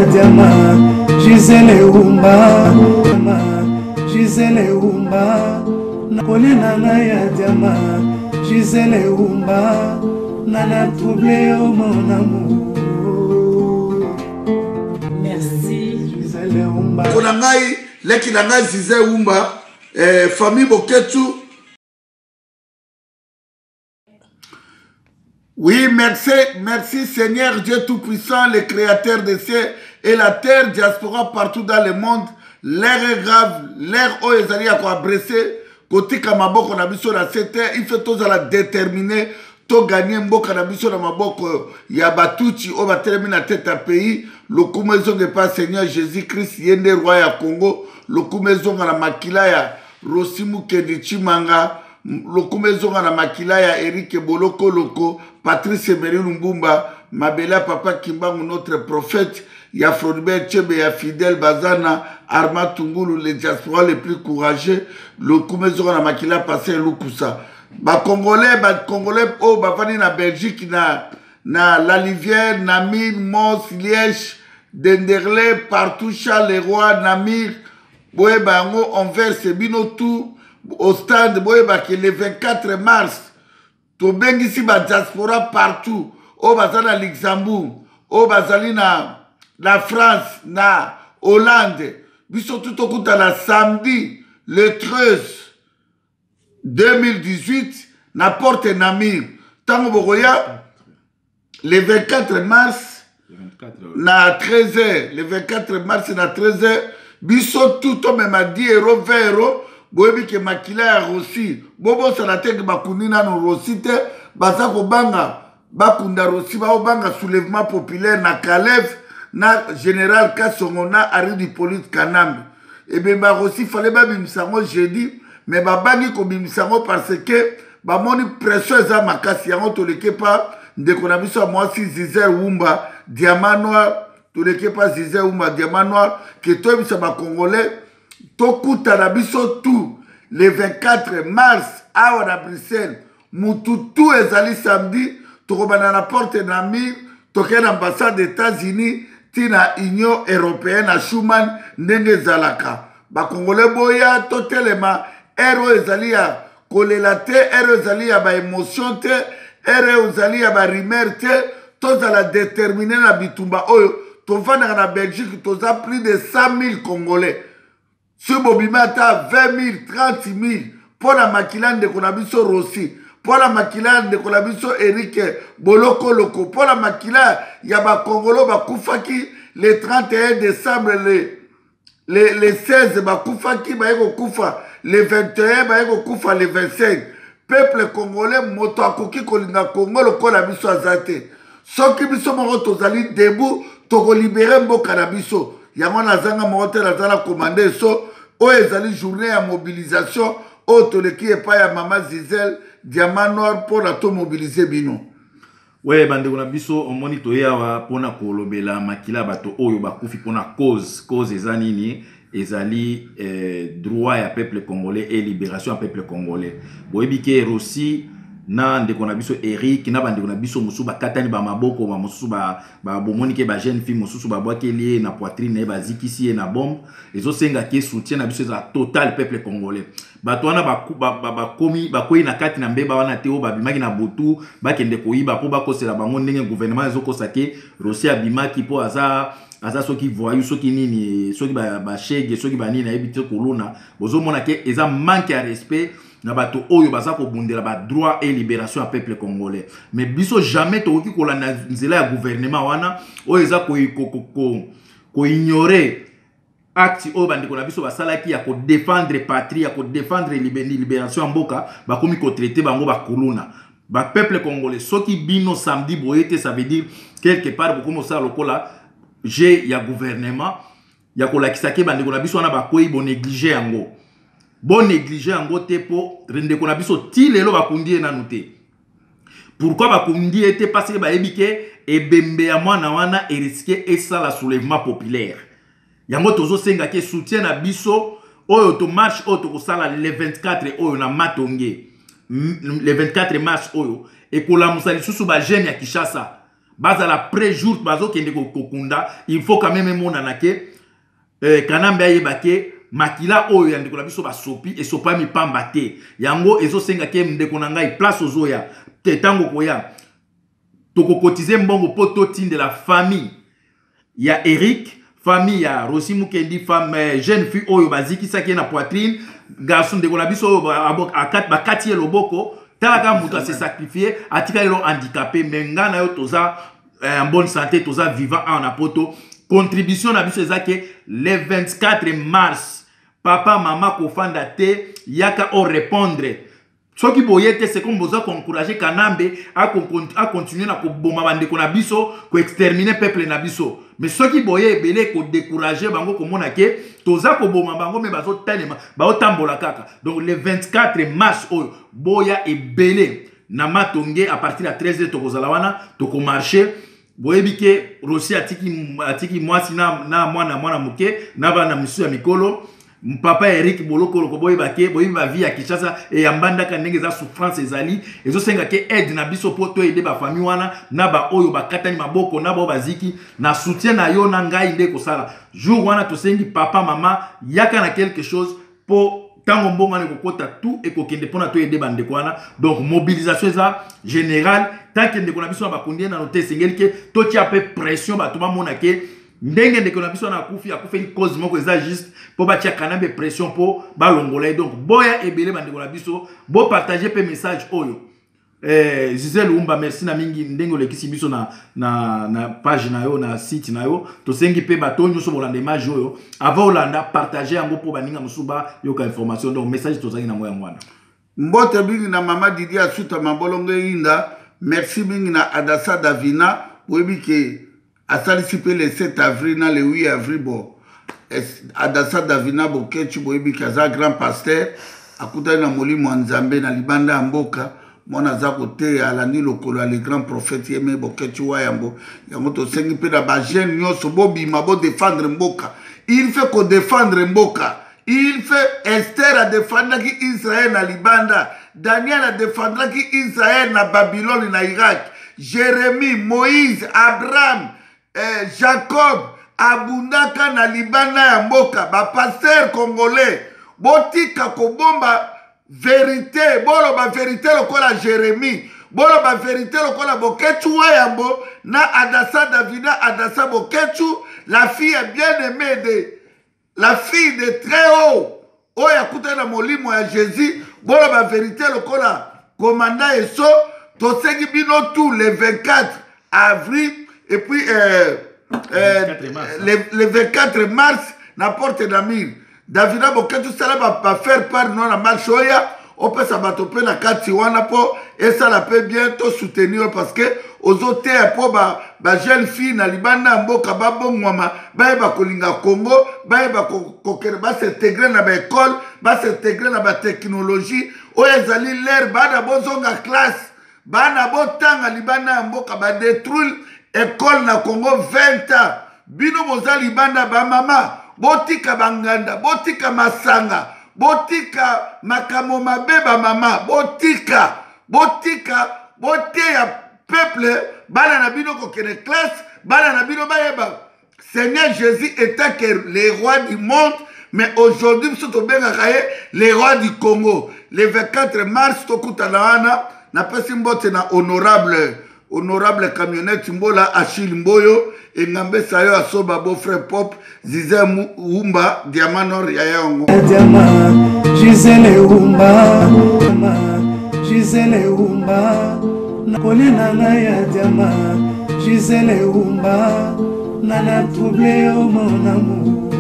Diama Gisele Umba Gisele Umba Kolia na ngai ya diama Gisele Umba Nana trouble yo mon amour. Merci. Gisele Umba. Kona ngai leki na ngai Gisele Umba eh, famille Boketsu. Oui, merci, merci Seigneur Dieu Tout-Puissant, le Créateur des cieux et la terre, diaspora partout dans le monde. L'air est grave, l'air oyo ezali ya koabrese, kotika maboko na biso na se te, il faut tozala déterminé, toganye mboka na biso na maboko ya batutsi oyo batelemi na tete ya pays. Lokumu ezonga epai Seigneur Jésus Christ, ye nde roi ya Congo. Lokumu ezonga na makila ya Rossy Mukendi Tshimanga, lokumu ezonga na makila ya Eric Bolokoloko, Patrice Emery Lumbumba, mabele ya Papa Kimbangu notre prophète, ya Floribert Chebe, ya Fidèle Bazana, Armand Tungulu, le diaspora le plus courageux, lokumu ezonga na makila ya Pasteur Lukusa. Ba Congolais, ba Congolais oyo bavandi na Belgique, na La Livière, Namur, Mons, Liège, Denderleeuw, partout, Charleroi, Namur, boyeba yango envers bino tout au stade, boyeba ke le 24 mars tobengisi ba diaspora partout oyo baza na Luxembourg, oyo bazali na France, na Hollande, biso tout tokutana samedi le 13 2018 na porte Namur. Ntango bokoya le 24 mars na 13h, le 24 mars na 13h, biso tout tomema 10 euro, 20 euro. Boyebi ke makila ya Rossy, bobosana te ke bakundi nanu Rossy te, baza kobanga bakunda Rossy, baobanga soulèvement populaire na Kalev, na général Kasongo, na Henri Hippolyte Kanambe. Ebemba Rossy fallait babimisa yango jeudi, mais babangi kobimisa yango parce que bamoni pression eza makasi. Yango toleke pa ndeko na biso ya mwasi Zizer Wumba Diamant Noir, toleke pa Zizer Wumba Diamant Noir ke toyebisa ba Congolais tokutana biso tout le 24 mars awa na Bruxelles. Mutu tout ezali samedi, tokobanda na porte Namur, tokei na ambassade des États-Unis ti na Union européenne na Schuman, ndenge ezalaka. Ba Congolais boya totelema, heure oyo ezali ya kolela te, heure oyo ezali ya ba émotion te, heure oyo ezali ya ba rumeur te, tozala déterminé na bitumba oyo. Tovandaka na Belgique, toza plus de 100 000 Congolais. Soki bobimi ata 20 000, 30 000 mpo na makila ndeko na biso Rossy, mpo na makila ndeko na biso Eric Bolokoloko, mpo na makila ya bakongolo bakufaki le 31 décembre, le 16 bakufaki, baye kokufa le 21, baye kokufa le 25. Peuple congolais, moto akoki kolinga Congo lokola biso aza te. Soki biso moko tozali debout, tokolibere mboka na biso. Yango nazanga moko te, naza na commande so oyo ezali journée ya mobilisation oyo toleki epai ya mama Zizel Diamant Noir mpona tomobilize bino. We bandeko na biso, omoni toye awa mpona kolobela makila ya bato oyo bakufi mpona cause. Cause eza nini? Ezali droit ya peuple congolais et libération ya peuple congolais. Boyebi ke Rossy na ndeko na biso Eric na bandeko na biso mosusu bakatani ba maboko, ba mosusu bomoni ke ba jeune fille mosusu babwakeli ye na poitrine na ye, bazikisi ye na bombe. Ezosenga ke soutien na biso ezala total, peuple congolais. Bato wana bakomi bakwei na kati na mbeba wana te oyo babimaki na butu bakende koyiba mpo bakosela bango ndenge gouvernement ezokosa ke Rossy abimaki mpo aza soki voyou, soki nini, soki bashege, soki banini, nayebi te, kolona. Bozomona ke eza manque ya respect na bato oyo baza kobundela ba droit et libération ya peuple congolais. Mais biso jamais tokoki kolanda nzela ya gouvernement wana oyo eza koignore acte oyo bandeko na biso basalaki ya kodefendre patrie, ya kodefendre libération ya mboka. Bakomi kotraite bango bakuluna. Bapeuple congolais, soki bino samedi boye te, ça veut dire quelque part bokomi kosala lokola jeu ya gouvernement ya kolakisa ke bandeko na biso wana bakwei, bonéglige yango. Bonéglige yango te, mpo ndeko na biso ti lelo bakundi ye nanu te. Pourquoi bakundi ye te? Parce que bayebi ke ebembe ya mwana wana erisque esala soulèvement populaire. Yango tozosenga ke soutien na biso oyo to marche oyo tokosala le 24 oyo na Matonge, le 24 mars oyo ekolamusa lisusu bajeune ya Kinshasa. Bazala prêt jour bazokende kokunda, il faut quand même emonana ke eh, Kanambe ayeba ke makila oyo ya ndeko na biso basopi esopami pamba te. Yango ezosenga ke ndeko na ngai, place ozoya te, ntango koya tokokotize mbongo mpo totindela famille ya Eric, famille ya Rosi Mukendi, femme jeune fille oyo bazikisaki ye na poitrine, garçon ndeko na biso oyo bakati ye loboko. Tala kaka moto ase sacrifier, atikali lelo handicapé. Mais ngai na yo toza en bonne santé, toza vivant awa na Poto. Contribution na biso eza ke le 24 mars, papa, mama, kofanda te, yaka o répondre. Soki boye te, c'est comme boza koencourage Kanambe acontinue na koboma bandeko na biso, koextermine peuple na biso. Mais soki boye ebele, kodécourage bango, komona ke toza koboma bango, me bazotelema, baotambola kaka. Donc le 24 mars oyo, boya ebele na Matonge à partir ya 13 heures. Tokozala wana, tokomarche. Boyebi ke Rosi atiki mwasi na mwana moke na bana misusu ya mikolo. Papa Eric Bolokoloko, boyeba ke boyebi bavie ya Kinshasa eyambandaka ndenge eza, souffrance ezali, ezosenga ke aide na biso mpo toyede bafamille wana na baoyo bakatani maboko na baoyo baziki. Na soutien na yo na ngai nde kosala jour wana. Tosengi papa, mama, yaka na quelque chose mpo ntango mbongo wana ekokota, tout ekokende mpona toyede bandeko wana. Donc mobilisation eza générale. Tant que ndeko na biso na bakundi ye nano te, esengeli ke totia mpe pression, bato bamona ke ndenge ndeko na biso wana akufi, akufeli cause moko eza juste mpo batia Kanambe pression mpo balongola ye. Donc boya ebele, bandeko na biso, bopartage mpe message oyo. Gisèle Umba, merci na mingi ndenge olekisi biso na page na yo, na site na yo. Tosengi mpe bato nyonso bolanda image oyo, avant olanda, partage yango mpo baninga mosusu bayoka information. Donc message tozalaki nango yango wana. Mbote mingi na mama Didi Asuta Mabolongo Eyinda. Merci mingi na Adasa Davina. Boyebi ke asalisi mpe le 7 avril na le 8 avril. Bo Adasa Davina Bokechi, boyebi ke aza grand pasteur, akutani na molimo ya Nzambe na libanda ya mboka. Mwana aza koteya, alandi lokolo ya le grand prophète ye me Bokechi wa yambo. Yango tosengi mpe na bajeune nyonso, bobima, bodefendre mboka. Il faut kodefendre mboka, il fait. Ester adefendaki Israel na libanda, Daniel adefendraki Israel na Babylone, na Irak, Jérémie, Moïse, Abraham, Jacob abundaka na libanda ya mboka. Bapasteur congolais, botika kobomba vérité, boloba vérité lokola Jérémie, boloba vérité lokola Bokechu Wayambo na Adasa Davida. Adasa Bokechu, la fille bien aimée de la fille de très haut oyo akutani na molimo ya Jésus. Boloba vérité lokola commandant Eso. Tosengi bino tout le 24 avril et puis 24 mars, le 24 mars na porte Namur. Davida Boketu, sala bafaire part no na marche oya, opesa bato mpe na kati wana mpo esala mpe bien, tosoutenir yo parce que ozoteya mpo bajeune fille na libanda ya mboka babongwama, bayeba kolinga Congo, bayeba kokende bas'intégrer na baekole, bas'intégrer na batechnologie oyo ezali lere. Bana bozonga classe, bana botanga. Libanda ya mboka badétruire ekole na Congo 20 ans, bino boza libanda. Bamama, botika banganda, botika masanga, botika makambo mabe. Bamama, botika, botika, boteya peuple, bana na bino kokende classe, bana na bino bayeba Seigneur Jésus étant que le roi du monde, mais aujourd'hui biso tobengaka ye le roi du Congo. Le 24 mars tokutana wana. Napesi mbote na honorable camionnette Mbola Achille Mboyo, engambe sayo asoba, beau frère Pop Zize Umba, diamant nord ya yango. Diamant Gisele Umba, Gisele Umba, koli na ngai ya diamant Gisele Umba, nana trouble yo, mon amour.